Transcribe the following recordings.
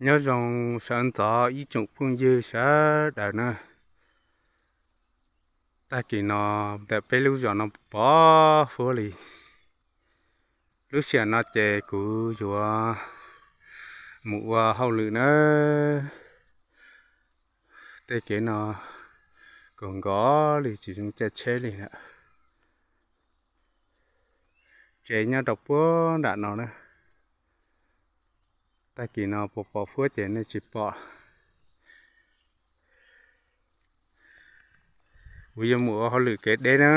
Nyob zoo sawv ntxov ib tsoom phooj ywg sawv daws na. Tag kis no ntawm peb lub zos no pov huab li. Lub sij hawm no ces kuv yuav mus ua hauj lwm na. Tej kev no kom nkov li tsis zoo caij tsheb li lawm. Tsev nyob rau puag nram no na. Tag kis no pos pos huab ces nej tsis pom. Kuv yuav mus ua hauj lwm kev deb na,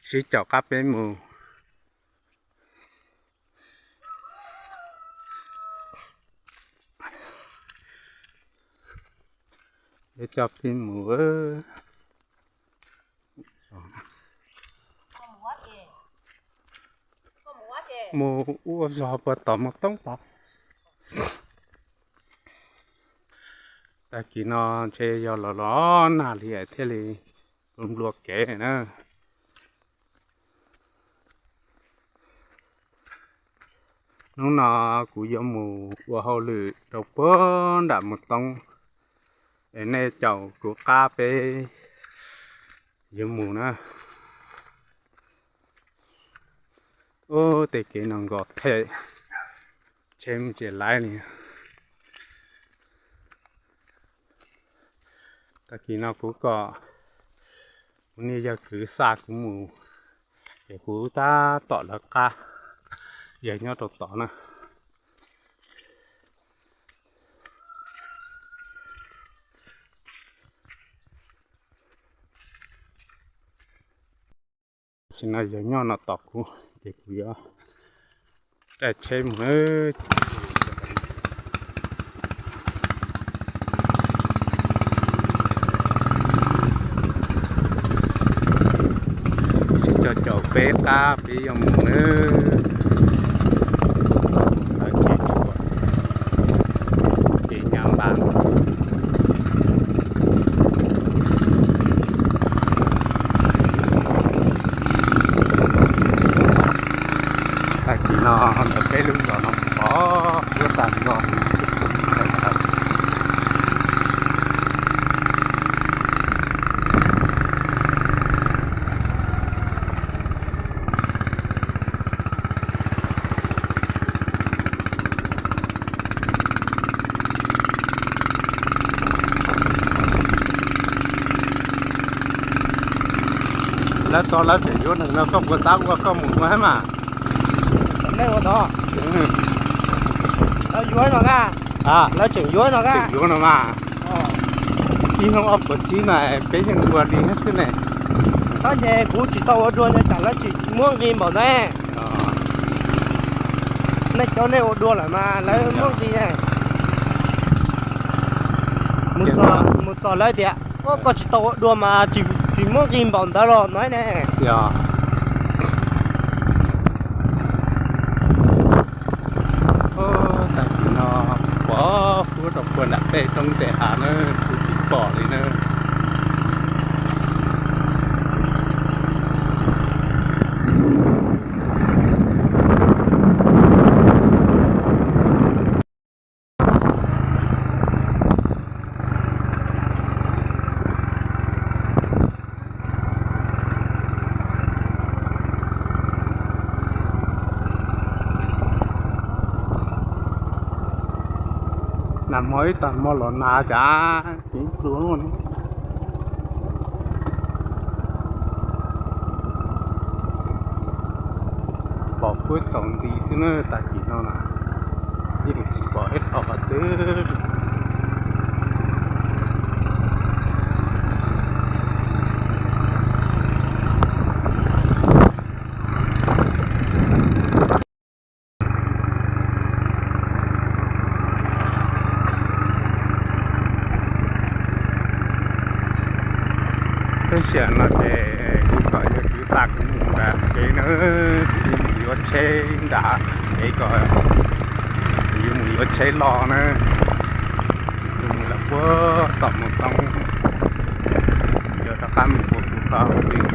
sib caum qab peb mus. Yuav coj peb mus. Mus ua zog puag tom Mus Toob tod. Tag kis no ntshe yog los los nag li thiaj li nplua kev na. Hnub no kuv yuav mus ua hauj lwm rau puag nram Mus Toob, es nej caum kuv qab peb yuav mus na. Ub, tej kev no nkos them, tsheb mus tsis laib li. Tag kis no kuv kom kuv niag yawg kwv xa kuv mus, ces kuv tab tom lawv qab, yawg nyob rau tod na. Tam sim no yawg nyob no tos kuv ces kuv yuav caij tsheb mus na. Sib cog caum peb qab peb yuav mus na. Txog lawv kev tshuam, kev nyav npas. Tag kis no ntawm peb lub zos no pov huab tag nrho. Lawv tau lawv tseem yuav neeg no koj puas xav ua koj mus ua thiab mas? Nej ua tod. Lawv yuav no na. Lawv tseem yuav no na. Tseem yuav no mas. Ib hnub ob puas tsib na, peb yeej ua li thiab xwb ne. Tab ces kuv tsis tau ua dua ne, tsam lawv tsis muab nqi npaum ntawd. Nej cov nej ua dua lawm mas lawv muab nqi ne. Mus txog lawv tias, ua koj tsis tau ua dua mas tsis muab nqi npaum ntawd los no ne. Tag kis no pov huab rau puag nram tej roob tej hav na, kuv tsis pom li na. Nag hmo ib tag hmo los nag cas ceev plua luaj ne. Pom puag thaum nti xwb na, tag kis no na, yeej tsis pom ib qho qhov twg. Lub sij hawm no ces kuv kom yawg kwv xa kuv mus nram kev na, kuv yuav mus yuav tsheb nram kev ko, kuv yuav mus yuav tsheb los na. Kuv mus lawm puag tom Mus Toob, yuav rov qab mus puag kuv qhov twg.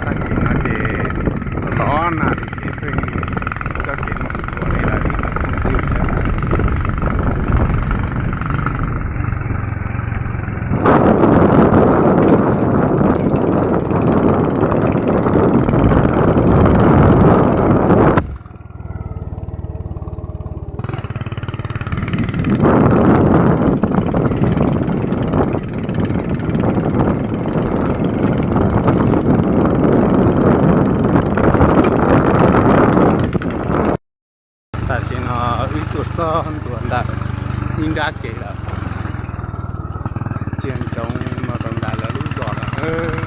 Tag kis no ces los nag li ces pheej coj kev mus ua Ntuas ntawm ib nrab kev lawm, txiag ntsoov no rau nram lawv lub zos lawm.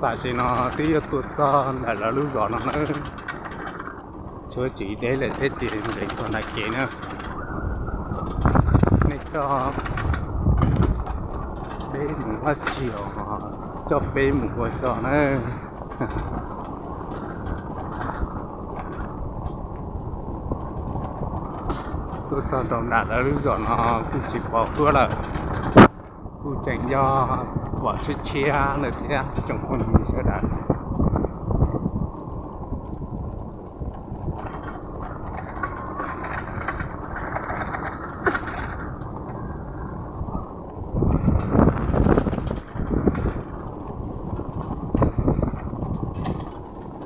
Tam sim no twb yuav tuaj txog ntawm lawv lub zos no na. Tshuav tsis deb lawm thiab ces nqis txog nram kev na. Nej coj peb mus ua tsi os, coj peb mus ua zos na. Tuaj txog rau nram lawv lub zos no kuj tsis pom suab lawm, kuj tseem yog pom tshiab tshiab lawm thiab tsoom phooj ywg sawv daws.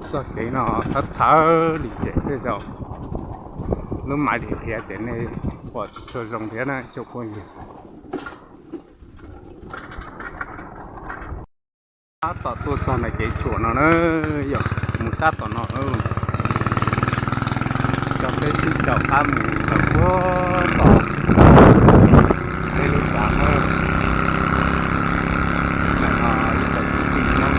Txoj kev no thawv thawv li ces tej zaum lub maiv dim qhiav ces nej pom tsis tshua zoo thiab na tsoom phooj ywg. Tab tom tuaj txog ntawm kev tshuam no na, yog mus sab tom no na, coj peb sib caum qab mus rau puag tom peb lub xav na. Ntawm no ib co kwv tij Hmoob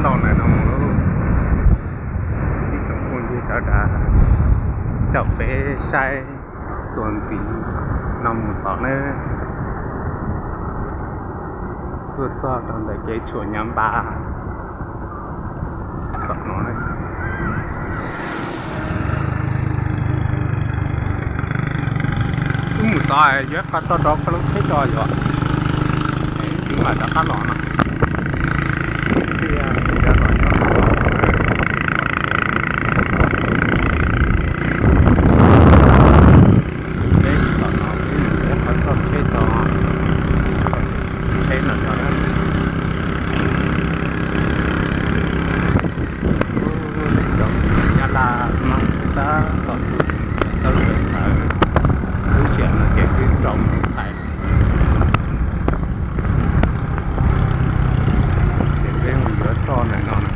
Tau ntawm no mus lauj, ib tsoom phooj ywg sawv daws, caum peb saib txuas ntxiv no mus tom nawb. Tuaj txog rau ntawm kev tshuam Nyab Npas tom no. Wb mus tod yuav qhov toj rau koj lub tsheb tso yuav, wb mam rov qab los no. Tiag tiag los nyob peb tom no, wb mus yuav qhov toj tsheb tso, tsheb no tso na. Ub, cov Nyab Laj Hmoob tab tom tuaj txawv txawv tawv, lub sij hawm no ces twb rau mus txhais. Ces peb mus yuav roj ntawm no na,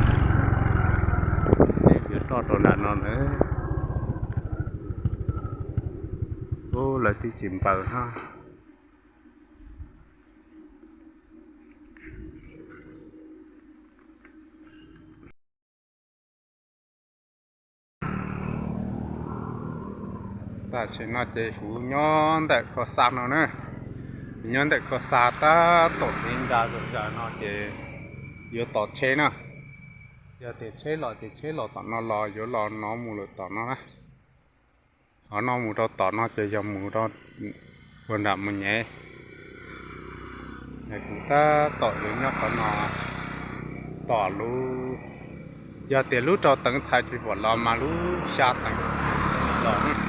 yuav roj rau nram no na. Ub, lawv twb tsis npaws hab. Tam sim no ces kuv nyob ntawm Kho Xa no na, kuv nyob ntawm Kho Xa tab tom tiv nra zog zaws no ces yuav tos tsheb na. Yog tias tsheb los ces tsheb los tom no los yuav los no mus lawm tom no na. Qhov no mus rau tom no ces yog mus rau puag nram Mus Nyem. Kuv tab tom yuav nyob qhov no tos lub, yog tias lub rau teev txhais tsis pom los mas lub xya teev los.